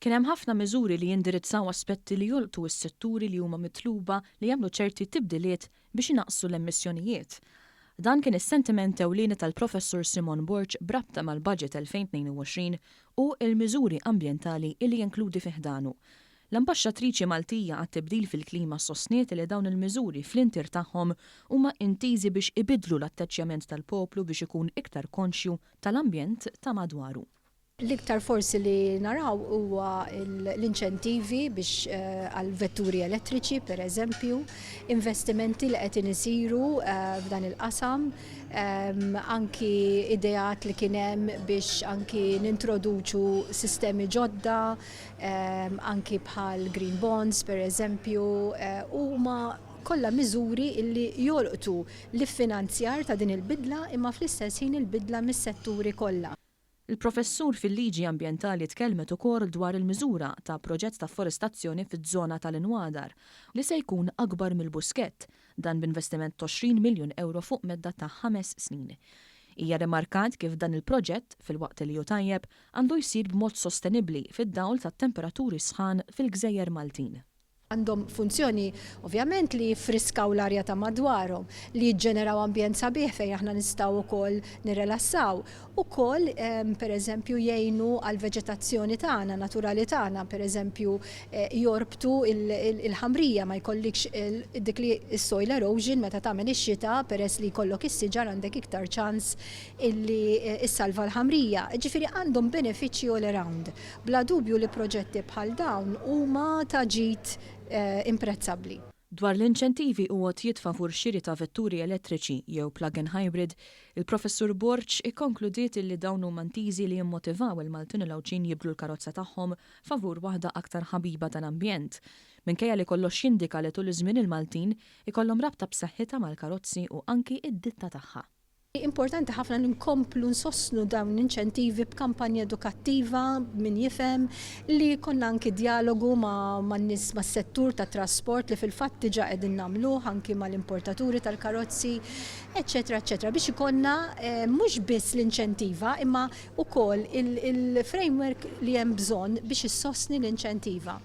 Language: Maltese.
Kien hemm ħafna miżuri li jindirizzaw aspetti li jolqtu s-setturi li huma mitluba li jagħmlu ċerti tibdiliet biex inaqqsu l-emissjonijiet. Dan kien is-sentiment ewlieni tal-Professur Simon Borg b'rabta mal-Budget 2022 u l-miżuri ambjentali li jinkludi fi ħdanu. L-Ambaxxatriċi Maltija għat-Tibdil fil-Klima sostniet li dawn il-miżuri fl-intier tagħhom huma intiżi biex ibiddlu l-atteġġjament tal-poplu biex ikun iktar konxju tal-ambjent ta' madwaru. L-iktar forsi li naraw huwa l-inċentivi biex għal vetturi elettriċi, per eżempju, investimenti li qed isiru f'dan il-qasam, anki ideat li kien hemm biex anki nintroduċu sistemi ġodda, anki bħal green bonds, per eżempju, huma kollha miżuri li jolqtu l-iffinanzjar ta' din il-bidla imma fl-istess ħin il-bidla mis-setturi kollha. Il-Professur fil-Liġi Ambjentali tkellmet ukoll dwar il-miżura ta' proġett ta' forestazzjoni fiż-żona tal-Inwadar li se jkun akbar mill-Buskett, dan b'investiment t'20 miljun ewro fuq medda ta' ħames snin. Hija rrimarkat kif dan il-proġett, filwaqt li hu tajjeb, għandu jsir b'mod sostenibbli fid-dawl tat-temperaturi sħan fil-gżejjer Maltin. Għandhom funzjoni ovvjament li jiffriskaw l-arja ta' madwarhom, li jiġġeneraw ambjent sabiħ fejn aħna nistgħu wkoll nirrelassaw. Ukoll pereżempju jgħinu għall-veġetazzjoni tagħna, naturali tagħna, pereżempju jorbtu l-ħamrija ma jkollikx dik li s-soil erosion meta tagħmel ix-xita peress li jkollok is-siġar għandek iktar ċans illi ssalva l-ħamrija. Ġifieri għandhom benefiċċji all around. Bla dubju li proġetti bħal dawn huma ta' ġid imprezzabbli. Dwar l-inċentivi u għotjiet favur xiri ta' vetturi elettriċi jew plug-in hybrid, il-Professur Borg ikkonkludiet illi dawn huma intiżi li jimmotivaw il-Maltin u l-Għawdxin jibdlu l-karozza tagħhom favur waħda aktar ħabiba tal-ambjent. Minkejja li kollox jindika li tul iż-żmien il-Maltin ikollhom rabta b'saħħitha mal-karozzi u anki id-ditta tagħha. Importanti ħafna li nkomplu nsostnu dawn l-inċentivi b'kampanja edukattiva min jifhem li jkollna anki djalogu man-nies mas-settur tat-trasport li fil-fatt diġà qegħdin nagħmluh anki mal-importaturi tal-karozzi, eċċetera eċċetera biex ikollna mhux biss l-inċentiva imma wkoll il-framework li hemm bżonn biex issostni l-inċentiva.